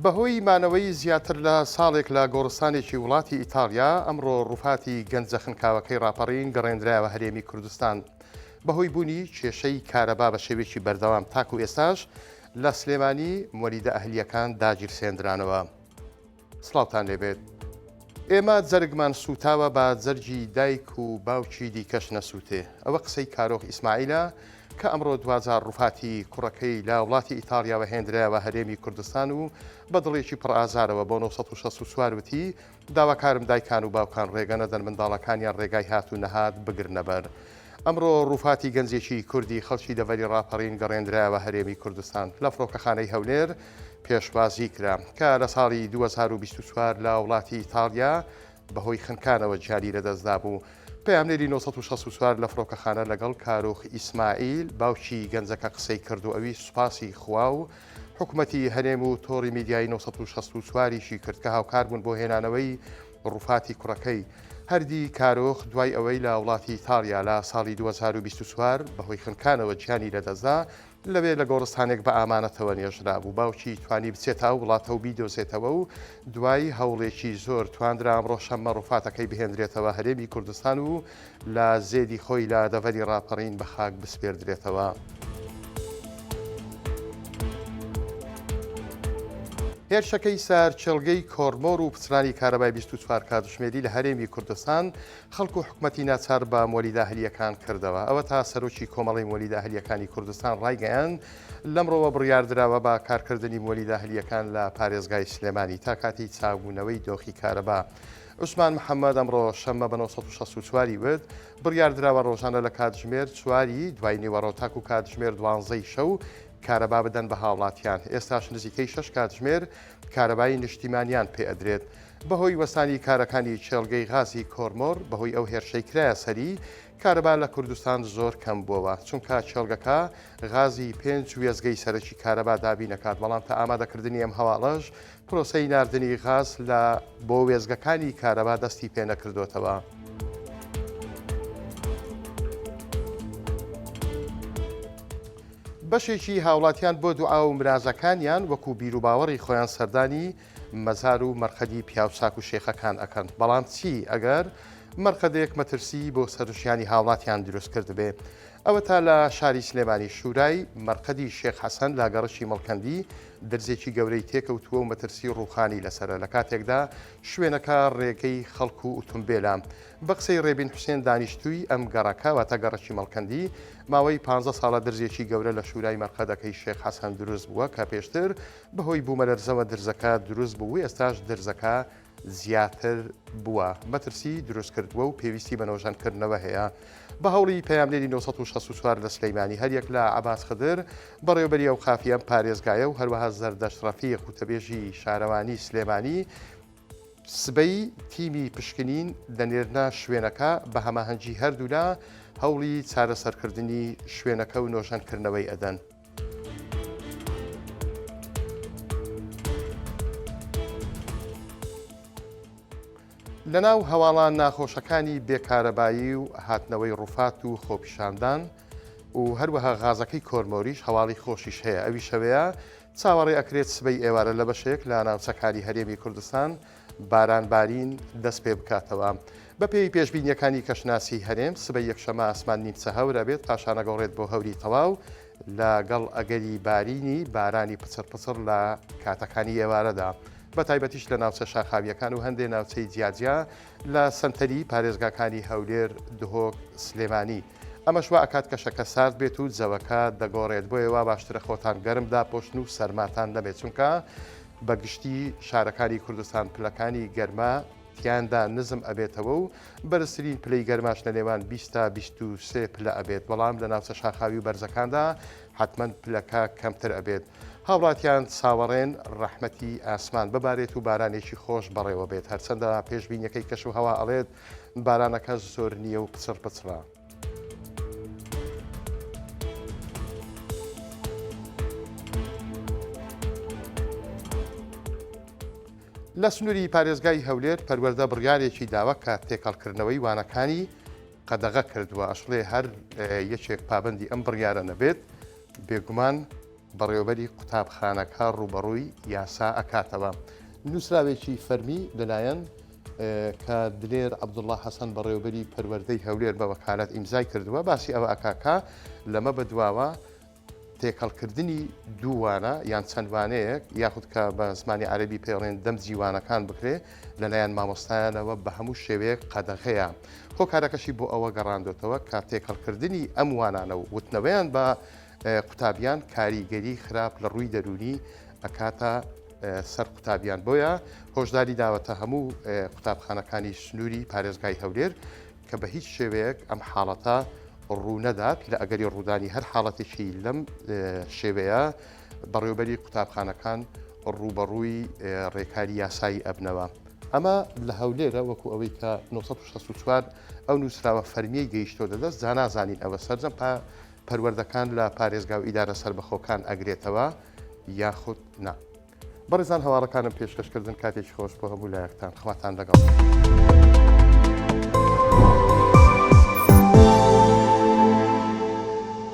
بەهۆی مانەوەی زیاتر لە ساڵێک لە گۆڕستانێکی وڵاتی ئیتاڵیا، ئەمڕۆ ڕووفاتی گەنجە خنکاوەکەی ڕاپەڕین گەڕێندرایەوە هەرێمی کوردستان. بەهۆی بوونی کێشەی کارەبا بە شێوەیەکی بەردەوام تاکو ئێستاش لە سلێمانی مۆلیدە ئەهلییەکان داگیرسێندرانەوە. سڵاوتان لێبێت. ئێمە جەرگمان سووتاوە با جەرگی دایک و باوکی دیکەش نەسووتێ. ئەوە قسەی کارۆخ ئیسماعیلە کە ئەمڕۆ دواجار ڕوفاتی کوڕەکەی لە وڵاتی ئیتاڵیاوە هێندرایەوە هەرێمی کوردستان و بە دڵێکی پڕ ئازارەوە بۆ 964 وتی داواکارم دایکان و باوکان ڕێگە نەدەن منداڵەکانیان ڕێگای هات و نەهات بگرنە بەر. ئەمڕۆ ڕووفاتی گەنجێکی کوردی خەڵکی دەڤەری ڕاپەڕین گەڕێندرایەوە هەرێمی کوردستان، لە فڕۆکەخانەی هەولێر پێشوازی کرا، کە لە ساڵی 2024 لە وڵاتی ئیتاڵیا بەهۆی خنکانەوە گیانی لەدەستدابوو. پەیامنێری 964 لە فڕۆکەخانە لەگەڵ کارۆخ ئیسماعیل، باوکی گەنجەکە قسەی کرد و ئەویش سوپاسی خوا و حکومەتی هەرێم و تۆڕی میدیایی 964 یشی کرد کە هاوکار بوون بۆ هێنانەوەی ڕوفاتی کوڕەکەی هەردی کارۆخ دوای ئەوەی لە وڵاتی ئیتاڵیا لە ساڵی 2024 بەهۆی خنکانەوە گیانی لەدەستدا، لەوێ لە گۆڕستانێک بە ئامانەتەوە نێژرابوو، باوکی توانی بچێتە ئەو وڵاتە و بیدۆزێتەوە و دوای هەوڵێکی زۆر تواندرا ئەمڕۆ شەممە ڕوفاتەکەی بهێندرێتەوە هەرێمی کوردستان و لە زێدی خۆی لە دەڤەری ڕاپەڕین بە خاک بسپێردرێتەوە. هێرشەکەی سەر کێڵگەی کۆرمۆر و پچڕانی کارەبای 24 کاتژمێری لە هەرێمی کوردستان خەڵک و حکومەتی ناچار بە مۆلیدە ئەهلییەکان کردەوە. ئەوە تا سەرۆکی کۆمەڵەی مۆلیدە ئەهلییەکانی کوردستان ڕایگەیاند، لەمڕۆوە بڕیاردراوە بە کارکردنی مۆلیدە ئەهلییەکان لە پارێزگای سلێمانی تا کاتی چاکبوونەوەی دۆخی کارەبا. عوسمان محەمەد ئەمڕۆ شەممە بە 964 ی وت، بڕیاردراوە ڕۆژانە لە کاتژمێر چواری دوای نیوەڕۆ تاکو کاتژمێر دوانزەی شەو کارەبا بدەن بە هاوڵاتیان، ئێستاش نزیکەی شەش کاتژمێر کارەبای نیشتیمانیان پێ ئەدرێت. بەهۆی وەستانی کارەکانی کێڵگەی غازی کۆرمۆر بەهۆی ئەو هێرشەی کرایە سەری، کارەبا لە کوردستان زۆر کەم بووەوە، چونکە کێڵگەکە غازی پێنج وێستگەی سەرەکی کارەبا دابین ئەکات، بەڵام تا ئامادەکردنی ئەم هەواڵەش پرۆسەی ناردنی غاز لە بۆ وێستگەکانی کارەبا دەستی پێنەکردۆتەوە. بەشێکی هاوڵاتیان بۆ دوعا و مرازەکانیان وەکو بیروباوەڕی خۆیان سەردانی مەزار و مەرقەدی پیاوچاک و شێخەکان ئەکەن، بەڵام چی ئەگەر مەرقەدێک مەترسی بۆ سەر ژیانی هاوڵاتیان دروست کردبێ؟ ئەوەتا لە شاری سلێمانی شورای مەرقەدی شێخ حەسەن لە گەڕەکی مەڵکەندی درزێکی گەورەی تێکەوتووە و مەترسی ڕووخانی لەسەرە لە کاتێکدا شوێنەکە ڕێگەی خەڵک و ئوتومبێلە. بە قسەی ڕێبین حوسێن دانیشتووی ئەم گەڕەکە واتە گەڕەکی مەڵکەندی ماوەی پانزە ساڵە درزێکی گەورە لە شورای مەرقەدەکەی شێخ حەسەن دروست بووە کە پێشتر بەهۆی بوومەلەرزەوە درزەکە دروست بوو و ئێستاش درزەکە زیاتر بووە مەترسی دروستکردووە و پێویستی بە نۆژەنکردنەوە هەیە. بە هەوڵی پەیامنێری 964 لە سلەیمانی هەریەک لە عەباس خدر بەڕێوەبەری ئەوقافی ئەم پارێزگایە و هەروەها زەردەشت ڕەفیق وتەبێژی شارەوانی سلێمانی سبەی تیمی پشکنین دەنێرنە شوێنەکە بە هەماهەنگی هەردوولا هەوڵی چارەسەرکردنی شوێنەکە و نۆژەنکردنەوەی ئەدەن. لەناو هەواڵە ناخۆشەکانی بێکارەبایی و هاتنەوەی ڕوفات و خۆپیشاندان و هەروەها غازەکەی کۆرمۆریش هەواڵی خۆشیش هەیە ئەویش ئەوەیە چاوەڕێ ئەکرێت سبەی ئێوارە لە بەشێک لە ناوچەکانی هەرێمی کوردستان باران بارین دەست پێ بکاتەوە. بەپێی پێشبینییەکانی کەشناسی هەرێم، سبەی یەکشەممە ئاسمان نیمچە هەور ئەبێت پاشان ئەگۆڕێت بۆ هەوری تەواو لە گەڵ ئەگەری بارینی بارانی پچڕ پچڕ لە کاتەکانی ئێوارەدا بە تایبەتیش لە ناوچە شاخاوییەکان و هەندێ ناوچەی جیاجیا لە سەنتەری پارێزگاکانی هەولێر، دهۆک، سلێمانی. ئەمەش وا ئەکات کەشەکە سارد بێت و جەوەکە دەگۆڕێت بۆیە وا باشترە خۆتان گەرم داپۆشن و سەرماتان نەبێت چونکە بە گشتی شارەکانی کوردستان پلەکانی گەرما تیاندا نزم ئەبێتەوە و بەرزترین پلەی گەرماش لە نێوان 20 تا 23 پلە ئەبێت بەڵام لە ناوچە شاخاوی و بەرزەکاندا حەتمەن پلەکە کەمتر ئەبێت. هاوڵاتیان چاوەڕێن ڕەحمەتی ئاسمان ببارێت و بارانێکی خۆش بەڕێوە بێت هەرچەندە پێشبینیەکەی کەشوهەوا ئەڵێت بارانەکە زۆر نییە و پچڕ پچڕە. لە سنووری پارێزگای هەولێر پەروەردە بڕیارێکی داوە کە تێکەڵکردنەوەی وانەکانی قەدەغە کردووە، ئەشڵێ هەر یەکێک پابەندی ئەم بڕیارە نەبێت بێگومان. بەڕێوەبەری قوتابخانەکە ڕووبەڕووی یاسا ئەکاتەوە. نووسراوێکی فەرمی لەلایەن کە دلێر عەبدوڵڵا حەسەن بەڕێوەبەری پەروەردەی هەولێر بە وەکالەت ئیمزای کردووە باسی ئەوە ئەکا کە لەمە بەدواوە تێکەڵکردنی دوو وانە یان چەند وانەیەک یاخود کە بە زمانی عەرەبی پێڵێن دەمجی وانەکان بکرێ لەلایەن مامۆستایانەوە بە هەموو شێوەیەک قەدەغەیە. هۆکارەکەشی بۆ ئەوە گەڕاندۆتەوە کە تێکەڵکردنی ئەم وانانە و وتنەوەیان بە قوتابیان کاریگەری خراپ لە ڕووی دەروونی ئەکاتە سەر قوتابیان بۆیە هۆشداری داوەتە هەموو قوتابخانەکانی سنووری پارێزگای هەولێر کە بە هیچ شێوەیەک ئەم حاڵەتە ڕوونەدات لە ئەگەری ڕوودانی هەر حاڵەتێکی لەم شێوەیە بەڕێوبەری قوتابخانەکان ڕووبەڕووی ڕێکاری یاسایی ئەبنەوە. ئەمە لە هەولێرە وەکو ئەوەی کە 964 ئەو نووسراوە فەرمیەی گەیشتۆتە دەست جا نازانین ئەوە سەرجەم پەروەردەکان لە پارێزگا و ئیدارە سەربەخۆکان ئەگرێتەوە یاخود نا. بەڕێزان هەواڵەکانم پێشکەش کردن کاتێکی خۆش بۆ هەموو لایەکتان خواتان لەگەڵ.